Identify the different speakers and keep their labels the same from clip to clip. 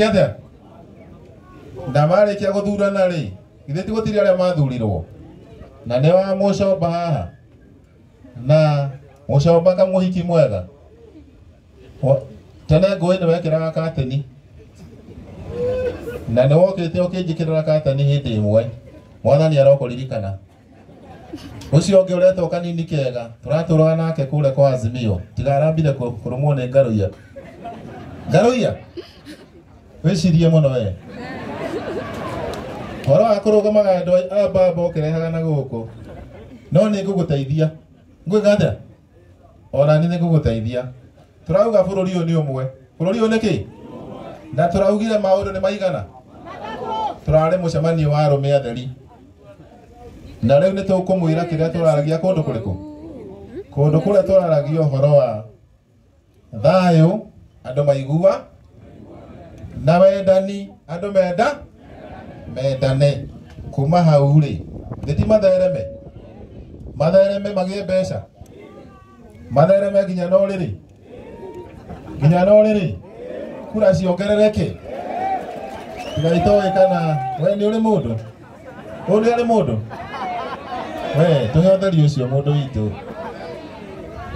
Speaker 1: Atĩa na marĩkia gũthurana rĩ, githĩ ti gũtirĩ arĩa mathurirwo na nĩ wa mũcomba haha na mũcomba kamũhiki mwega. Tene ngũĩ nĩ wekĩraga kateni na nĩ wokĩte ũkĩnjĩkĩrĩra kateni hĩndĩ ĩmwe, mwathani arokũririkana. Ũcio ũngĩ ũretwo kanini kega tũratũraga nake kũrĩa kwa Azimio, tigarambire kũrũmwo nĩ ngaruia. Ngaruia wĩcirie mũno we ũhoro wa kũrũgamaga andũ a mbamba ũkĩrehaga na gũkũ, no nĩ ngũgũteithia. Ngwĩka atĩa? Ona nĩ ngũgũteithia. Tũrauga bũrũri ũyũ nĩ ũmwe. Bũrũri ũyũ nĩ kĩ? Na tũraugire maũndũ nĩ maigana. Tũrarĩ mũcemanio wa arũme atheri na rĩu nĩ tũkũmwĩra kĩrĩa tũraragia kũndũ kũrĩkũ. Kũndũ kũrĩa tũraragia ũhoro wa thayũ, andũ maigua, na wendani, andũ menda mendane. Kuma hau rĩ, thĩ mathereme mathereme magĩe mbeca, mathereme nginya na ũrĩrĩ, nginya na ũrĩrĩ, kura ciongerereke. Tiga itoĩ kana we nĩ ũrĩ mũndũ, ũyũ nĩ arĩ mũndũ, we tũhe ũtheri ũcio mũndũ witũ.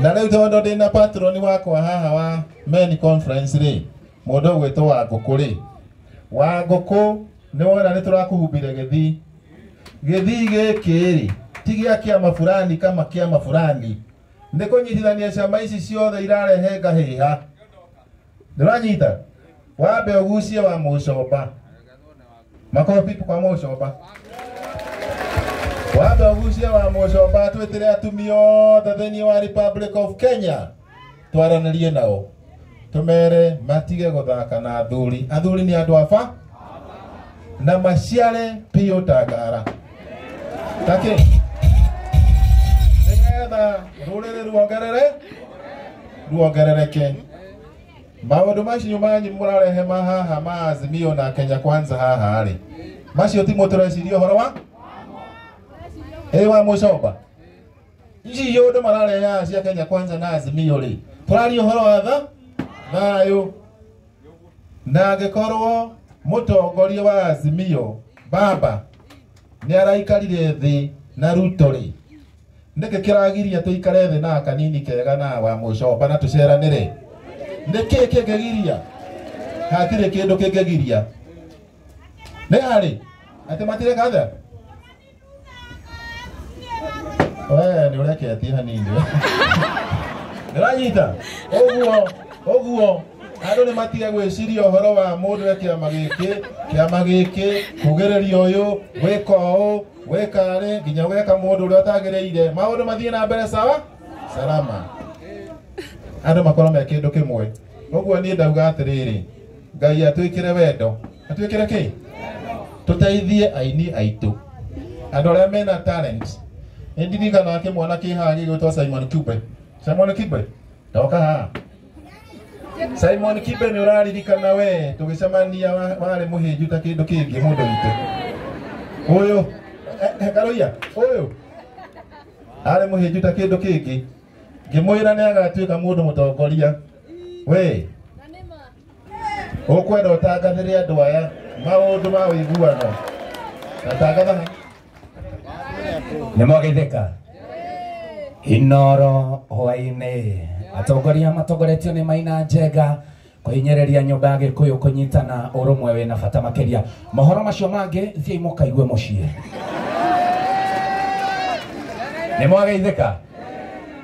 Speaker 1: Na rĩu tondũ ndĩna patroni wakwa haha wa men conference rĩ, mũndũ ũgwĩtwo wa ngũkũ rĩ, wa ngũkũ nĩ wona nĩ tũrakũhumbire gĩthii. Gĩthii gĩkĩ rĩ ti gĩa kĩama fulani kama kĩama fulani, nĩ kũnyitithania ciama ici ciothe irarehe ngahĩha. Ndũranyita? Wambe ũgucie wa mũcomba, makobi kwa mũcomba. Wambe ũgucie wa mũcomba, twĩtĩre atumia othe thĩinĩ wa Republic of Kenya, twaranĩrie nao tũmere matige gũthaka na athuri. Athuri nĩ andũ aba na maciare biũ ta ngara takĩ, nĩgetha rũrĩrĩ ruongerere ruongerereke. Maũndũ macio manyu mũrarehe ma haha ma Azimio na Kenya Kwanza haha rĩ, macio ti mũtũreciria ũhoro wa ĩ wa mũcomba. Ici ũndũ mararehe haha cia Kenya Kwanza na Azimio rĩ, tũraria ũhoro wa thayũ. Na angĩkorwo mũtongoria wa Azimio baba nĩ araikarire thĩ na Ruto rĩ, nĩkĩ kĩragiria tũikare thĩ na kanini kega na wa mũcomba na tũceranĩre? Nĩkĩ kĩngĩgiria? Hatirĩ kĩndũ kĩngĩgiria. Nĩ harĩ atĩ matireka atĩa? We nĩ ũreketie hanini. Ndĩranyita ũguo ũguo andũ nĩ matige gwĩciria ũhoro wa mũndũ e kĩama gĩkĩ kĩama gĩkĩ, kugĩrĩria ũyũ, gwĩka ũũ, gwĩka rĩ, nginya ũgeka mũndũ ũrĩa ũtagĩrĩire. Maũndũ mathiĩ na mbere sawa salama, andũ makorwo me kĩndũ kĩmwe. Ũguo niĩ ndauga atĩrĩrĩ, Ngai atwĩkĩre wendo, atwĩkĩre kĩ, tũteithie aini aitũ, andũ arĩa mena talent. Nĩ ndirikanaga kĩmwana kĩ haha gĩgwĩtwo Simon Kibe. Simon Kibe, ndoka haha. Simon Kibe, nĩ ũraririkana we tũgĩcemania warĩ mũhĩnju ta kĩndũ kĩngĩ mũndũ witũ ũyũ, Karoia ũyũ arĩ mũhĩnju ta kĩndũ kĩngĩ, ngĩmwĩra nĩ agatuĩka mũndũ mũtongoria. We ũkwenda ũtangathĩre andũ aya maũndũ ma ũiguano na tangatha ha.
Speaker 2: Nĩ mwageithĩka Inoro hwaĩ-inĩ. Atongoria matongoretio nĩ Maina Njenga kũhinyĩrĩria nyũmba ya Gĩkũyũ kũnyitana, ũrũmwe wĩna bata makĩria. Mohoro macio mangĩ thiĩi mũkaigue mũciĩ. Nĩ mwageithĩka.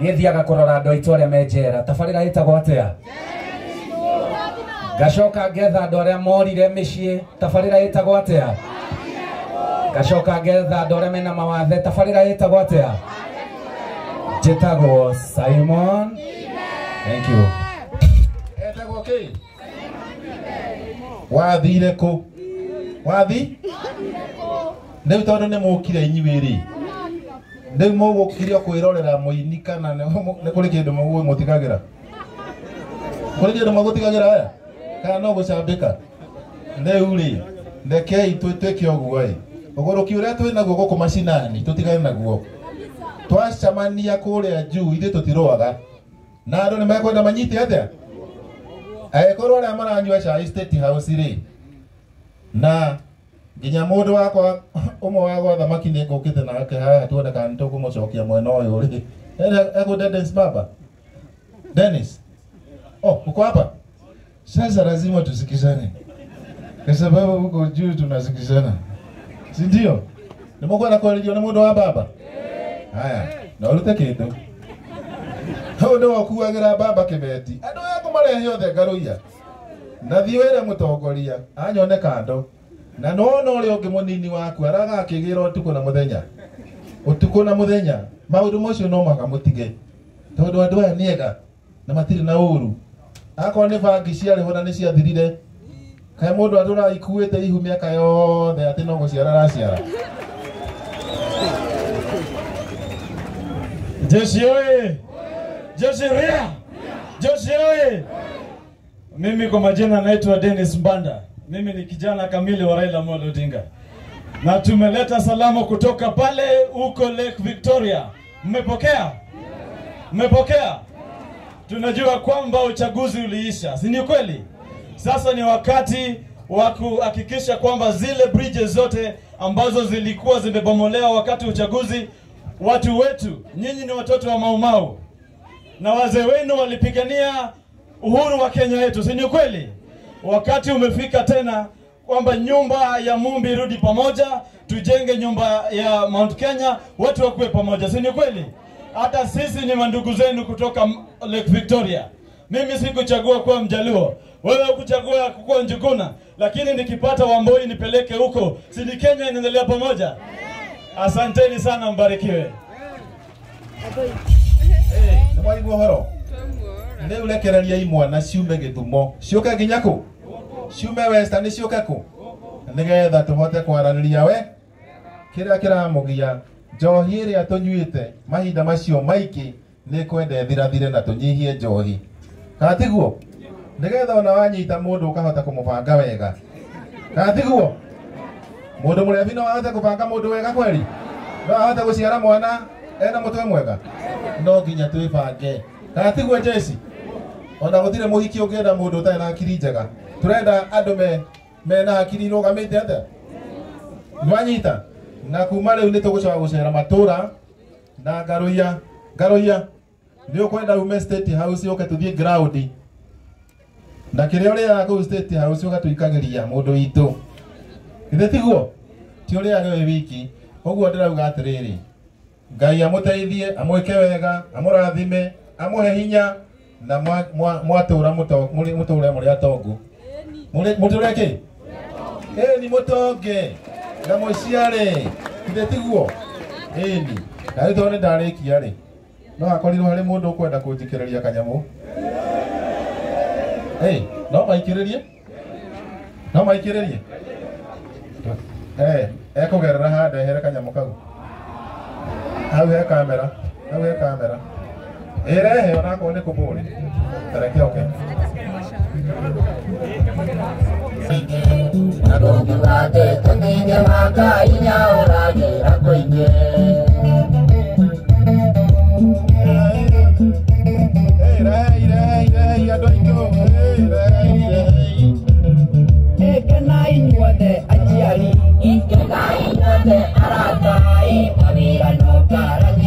Speaker 2: Niĩ thiaga kũrora andũ aitũ arĩa me njera, tabarĩra ĩtagwo atĩa? Ngacoka ngetha andũ arĩa morire mĩciĩ, tabarĩra ĩtagwo atĩa? Ngacoka ngetha andũ arĩa mena mawathe, tabarĩra ĩtagwo atĩa? Njĩtagwo Simon. Thank you.
Speaker 1: Etagwo kĩ? Wathire kũ? Wathi rĩu tondũ nĩ mũkire inyuĩ rĩ, rĩu mũgũkire kwĩrorera mũini kana nĩ kũrĩ kĩndũ mũtigagĩra? Kũrĩ kĩndũ mũgũtigagĩra aya kana no gũcambĩka? Rĩu rĩ, rekei twĩke ũguo ĩ, ũgũrũki ũrĩa twĩ naguo gũkũ macinani tũtigane naguo. Twacemania kũrĩa juu ithuĩ tũtirũaga na andũ nĩ mekwenda manyite atĩa. Angĩkorwo arĩa maranyua cai State House rĩ, na nginya mũndũ wakwa ũmwe wa gwa thamaki nĩ ngũkĩte nake haha tuone kana nĩ tũkũmũcokia mwena ũyũ rĩ. Ego Dennis baba. Dennis. Oh, uko hapa?
Speaker 3: Sasa lazima tusikizane. Kwa sababu huko juu tunasikizana.
Speaker 1: Si ndio? Nĩ mũkwenda kwarĩrio nĩ mũndũ wa baba? Haya, na ũrute kĩndũ. Hau nĩ wakuagĩra baba kĩbeti. Andũ aya ngũmarehe othe ngarũiya. Na thiĩ wĩre mũtongoria anyone kando. Na nona ũrĩa ũngĩ mũnini waku aragakĩgĩra ũtukũ na mũthenya. Ũtukũ na mũthenya. Maũndũ macio no mũhaka mũtige. Tondũ andũ aya nĩ ega na matirĩ na ũru. Akorwo nĩ bangi ciarĩho na nĩ ciathirire. Kaĩ mũndũ atũra ikuĩte ihu mĩaka yothe atĩ no gũciara araciara.
Speaker 4: Jeshi oye! Jeshi ria! Jeshi oye! Mimi kwa majina naitwa Dennis Mbanda. Mimi ni kijana kamili wa Raila Amolo Odinga. Na tumeleta salamu kutoka pale huko Lake Victoria. Mmepokea? Mmepokea? Tunajua kwamba uchaguzi uliisha, si ni kweli? Sasa ni wakati wa kuhakikisha kwamba zile bridges zote ambazo zilikuwa zimebomolewa wakati uchaguzi, watu wetu, nyinyi ni watoto wa Mau Mau na wazee wenu walipigania uhuru wa Kenya yetu, si ni kweli? Wakati umefika tena kwamba nyumba ya Mumbi irudi pamoja, tujenge nyumba ya Mount Kenya, watu wakuwe pamoja, si ni kweli? Hata sisi ni mandugu zenu kutoka Lake Victoria. Mimi sikuchagua kuwa Mjaluo, wewe hukuchagua kuwa Njuguna, lakini nikipata Wamboi nipeleke huko, si ni Kenya inaendelea pamoja? Asanteni sana, mbarikiwe.
Speaker 1: Nĩ mwaigua ũhoro? Rĩu rekereria imwana ciume Gĩthumo ciũke nginya kũ? Ciume Western ciũke kũ? Nĩgetha tũhote kwaranĩria we kĩrĩa kĩramũgia njohi ĩrĩa tũnyuĩte mahinda macio maingĩ nĩ kwenda ĩthirathire na tũnyihie njohi. Kana tiguo? Nĩgetha ona wanyita mũndũ ũkahota kũmũbanga wega. Kana tiguo? Mũndũ mũrebi no ahote kũbanga mũndũ wega kweli? No ahote gũciara mwana ena mũtwe mwega? No nginya twĩbange. Kana tiguo jeshi? Ona gũtirĩ mũhiki ũngĩenda mũndũ ũtarĩ na hakiri njega. Tũrenda andũ mena hakiri irũgamĩte atĩa? Nĩwanyita? Na kuma rĩu nĩ tũgũcoka gũcera matũra na ngarũiya. Ngarũiya nĩ ũkwenda ume State House ũke tũthiĩ ground. Na kĩrĩa ũrĩaga kũu State House ũgatũikagĩria mũndũ witũ. Githĩ tiguo? Ti ũrĩage wĩ wiki. Ũguo ndĩrauga atĩrĩrĩ, Ngai amũteithie, amwĩke wega, amũrathime, amũhe hinya na mwatũra mũtũre mũrĩ atongu. Mũtũre kĩ? Ĩni mũtonge na mũciare. Githĩ tiguo? Ĩni. Na rĩu tondũ nĩndarĩkia rĩ, no hakorirwo harĩ mũndũ ũkwenda kũnjikĩrĩria kanyamũ. No maikĩrĩrie? No maikĩrĩrie? Ekũgerera haha ndehere kanyamũ kau. Hau he kamera, hau he kamera. Ĩrehe onakorwo nĩ kũbũrĩ. Tareke oke.
Speaker 5: Na ndũngiuga atĩ tũtingĩmaka hinya ũragĩra kũingĩ.
Speaker 1: Rehei, rehei, andũ aitũ. Rehei, rehei.
Speaker 5: Kenai inyuothe aciari, kenai inyuothe arata, mawĩra no karagia.